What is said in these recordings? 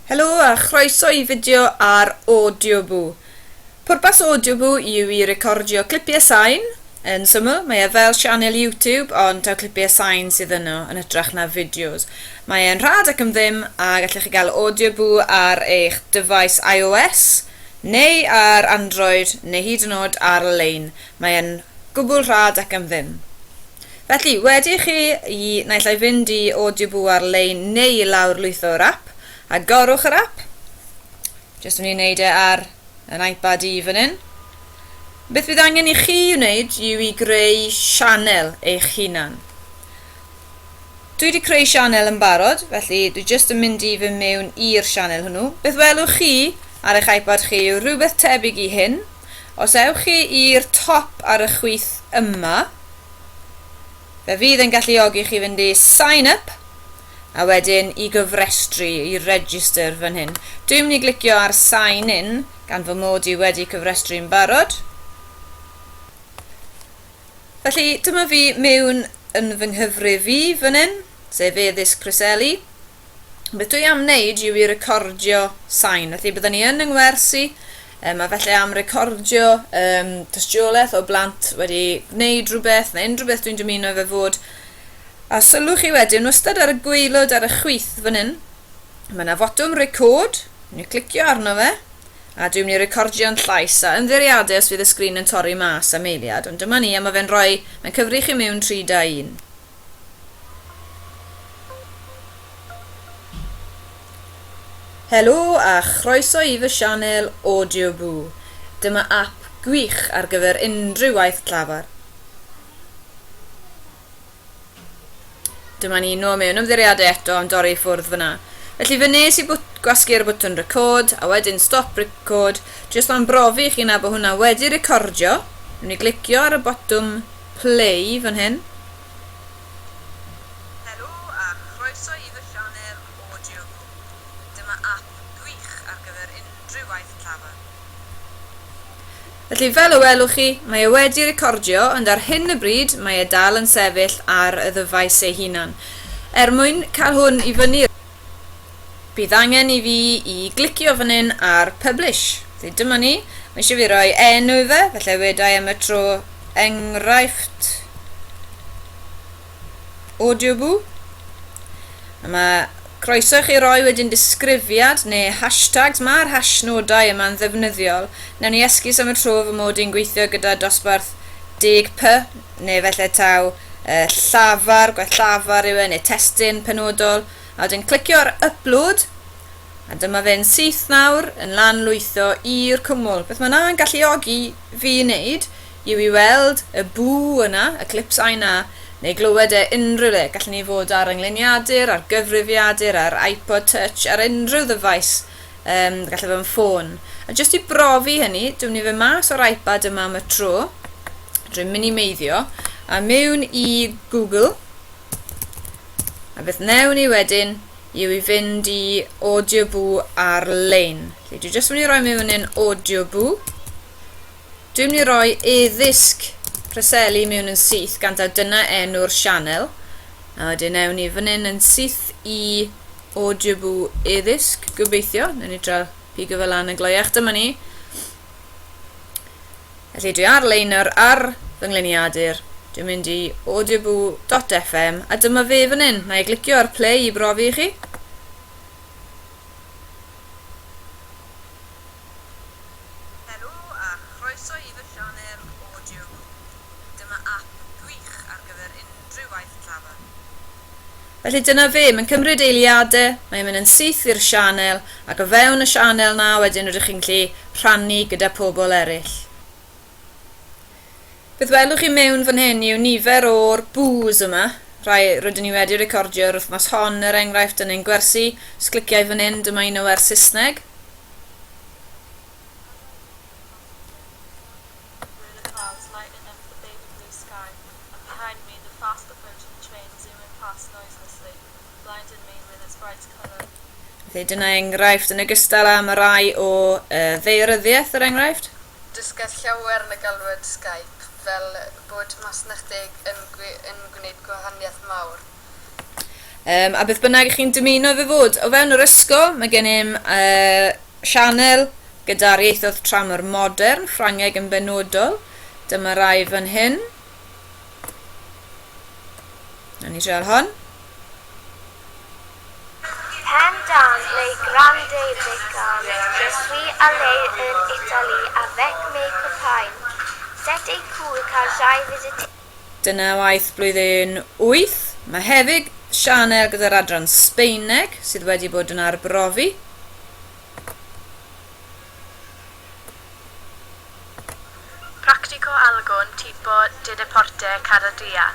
Helo a chroeso i fideo ar Audioboo. Pwrpas Audioboo yw i recordio clipiau sain, yn syml, mae e fel sianel YouTube ond taw clipiau sain sydd yno yn hytrach na fideos. Mae e'n rhad ac am ddim a gallech chi gael Audioboo ar eich dyfais iOS neu ar Android neu hyd yn oed ar-lein. Mae e'n gwbl rhad ac am ddim. Felly, wedi i chi i naill ai fynd i Audioboo ar-lein neu i lawrlwytho'r ap, agorwch yr ap. Jyst yn i wneud e ar yn iPad i fan hyn. Beth fydd angen i chi wneud yw i greu sianel eich hunan. Dwi wedi creu sianel yn barod, felly dwi jyst yn mynd i fy mewn i'r sianel hwnnw. Beth welwch chi ar eich iPad chi yw rhywbeth tebyg i hyn. Os ewch chi i'r top ar y chwith yma, fe fydd yn galluogi chi fynd i sign up a wedyn i gyfrestru, i register fan hyn. Dwi'n mynd i glicio ar sign in gan fy mod i wedi cyfrestru'n barod. Felly dyma fi mewn yn fy nghyfrif fi fan hyn, sef Addysg Preseli. Beth dwi am wneud yw i recordio sain. Felly byddwn ni yn yng ngwersi, um, a felly am recordio um, tystiolaeth o blant wedi gwneud rhywbeth neu unrhyw beth dwi'n dymuno fe fod. A sylwch chi wedyn, wastad ar y gwaelod ar y chwith fan hyn, mae yna fotwm record, ni'n clicio arno fe, a dwi'n mynd i recordio'n llais a ymddiheuriadau os fydd y sgrin yn torri mas am eiliad, ond dyma ni, a mae fe'n rhoi, mae'n cyfri chi mewn 3, 2, 1. Helo a chroeso i fy sianel Audioboo. Dyma ap gwych ar gyfer unrhyw waith llafar. Dyma ni nôl mewn ymddiheuriadau eto am dorri i ffwrdd fyna. Felly fe nes i gwasgu ar y botwm record a wedyn stop record jyst am brofi i chi na bod hwnna wedi recordio. Rwy'n i glicio ar y botwm play fan hyn. Helo a chroeso i fy sianel Audioboo. Dyma ap gwych ar gyfer unrhyw waith llafar. Felly, fel y welwch chi, mae e wedi recordio, ond ar hyn o bryd mae e dal yn sefyll ar y ddyfais ei hunan. Er mwyn cael hwn i fyny, bydd angen i fi i glicio fan hyn ar Publish. Felly dyma ni, mae eisiau fi roi enw i fe, felly wedai am y tro enghraifft Audioboo. A mae croeso i chi roi wedyn disgrifiad neu hashtags. Mae'r hashnodau yma'n ddefnyddiol. Newn ni esgus am y tro fy mod i'n gweithio gyda dosbarth 10P, neu felly taw uh, llafar, gwaith llafar yw e, neu testun penodol. A wedyn clicio ar upload, a dyma fe'n syth nawr yn lanlwytho i'r cwmwl. Beth mae yna'n galluogi fi wneud yw i weld y bw yna, y clip sain 'na, neu glywed e unrhyw le. Gallen ni fod ar yngluniadur, ar gyfrifiadur, ar iPod Touch, ar unrhyw ddyfais, um, gallai fod yn ffôn. A jyst i brofi hynny, dwi'n mynd i fynd mas o'r iPad yma am y tro, drwy minimeiddio, a mewn i Google, a beth newn ni wedyn yw i fynd i Audioboo ar-lein. Felly dwi jyst mynd i roi mewn yn Audioboo. Dwi'n mynd i roi e-ddisg Preseli mewn yn syth gan taw dyna enw'r sianel. A wedyn ewn ni fan hyn yn syth i Audioboo e-ddisg, gobeithio. Newn ni dra pigo fe lan yn gloiach. Dyma ni. Felly dwi ar-lein ar, ar fy ngliniadur. Dwi'n mynd i audioboo.fm a dyma fe fan hyn. Na i glicio ar play i brofi i chi. Helo a chroeso i fy sianel Audioboo. Dyma ap gwych ar gyfer unrhyw waith llafar. Felly dyna fe, mae'n cymryd eiliadau, mae'n mynd yn syth i'r sianel, ac o fewn y sianel 'na wedyn rydych chi'n gallu rhannu gyda pobl eraill. Beth welwch chi mewn fan hyn yw nifer o'r boos yma, rhai rydyn ni wedi recordio yr wythnos hon er enghraifft yn ein gwersi. Os cliciau fan hyn, dyma un o wers Saesneg. Through the clouds lighting up the baby blue sky, and behind me the fast approaching train zooming past noiselessly, blinding me with its bright colour. Felly dyna enghraifft yn ogystal â mae rai o uh, ddaearyddiaeth er enghraifft. Dysgais llawer yn y galwad Skype, fel bod Masnach Deg yn yn gwneud gwahaniaeth mawr. Um, a beth bynnag chi'n dymuno fe fod. O fewn yr ysgol, mae gennym uh, sianel gyda'r ieithoedd tramor modern, Ffrangeg yn benodol. Dyma rai fan hyn. Nawn ni dreal hon. Pendant les grandes vacances, je suis allé en Italie avec mes copains. C'était cool car j'ai visité Dyna waith blwyddyn 8. Mae hefyd sianel gyda'r adran Sbaeneg sydd wedi bod yn arbrofi. Practico algún tipo de deporte cada día.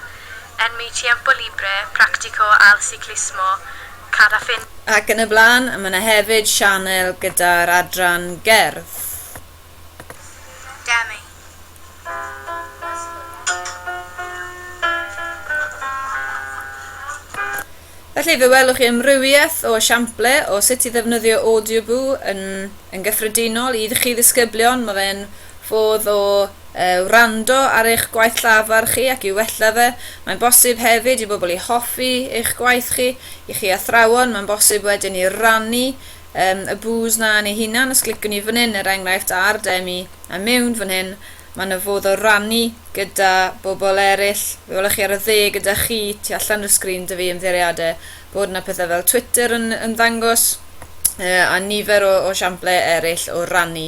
En mi tiempo libre practico al ciclismo cada fin Ac yn y blaen, a mae yna hefyd sianel gyda'r adran gerdd. Demi. Felly fe welwch chi amrywiaeth o esiample o sut i ddefnyddio Audioboo yn, yn gyffredinol i chi ddisgyblion. Mae fe'n fodd o uh, wrando ar eich gwaith llafar chi ac i wella fe. Mae'n bosib hefyd i bobl i hoffi eich gwaith chi, i chi athrawon, mae'n bosib wedyn i rannu um, y bŵs na yn ei hunan. Os cliciwn ni fan hyn, er enghraifft, ar Demi a mewn fan hyn, mae yna fodd o rannu gyda bobl eraill. Fe welwch chi ar y dde gyda chi, tu allan o'r sgrin dy fi ymddiheuriadau, bod yna pethau fel Twitter yn ymddangos a nifer o, o siample eraill o rannu.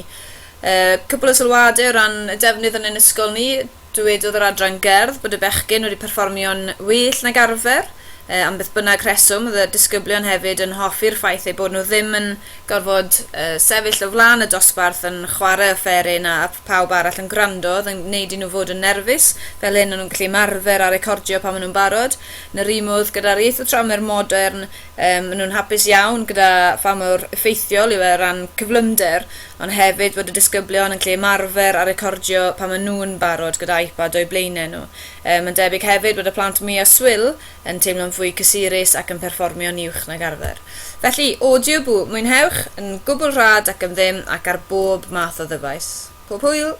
Cwpl o sylwadau o ran y defnydd yn ein ysgol ni. Dywedodd yr adran gerdd bod y bechgyn wedi perfformio'n well nag arfer, am beth bynnag rheswm. Oedd y disgyblion hefyd yn hoffi'r ffaith eu bod nhw ddim yn gorfod sefyll o flaen y dosbarth yn chwarae offeryn a phawb arall yn gwrando, oedd yn gwneud i nhw fod yn nerfus. Fel hyn o'n nhw'n gallu ymarfer a recordio pan maen nhw'n barod. Yn yr un modd gyda'r ieithoedd tramor modern, Yym, maen nhw'n hapus iawn gyda pha mor effeithiol yw e o ran cyflymder, ond hefyd bod y disgyblion yn gallu ymarfer a recordio pan maen nhw'n barod gyda iPad o'u blaenau nhw. Yym, mae'n debyg hefyd bod y plant mwya swil yn teimlo'n fwy cysurus ac yn perfformio'n uwch nag arfer. Felly, Audioboo, mwynhewch, yn gwbl rhad ac am ddim ac ar bob math o ddyfais. Pob hwyl!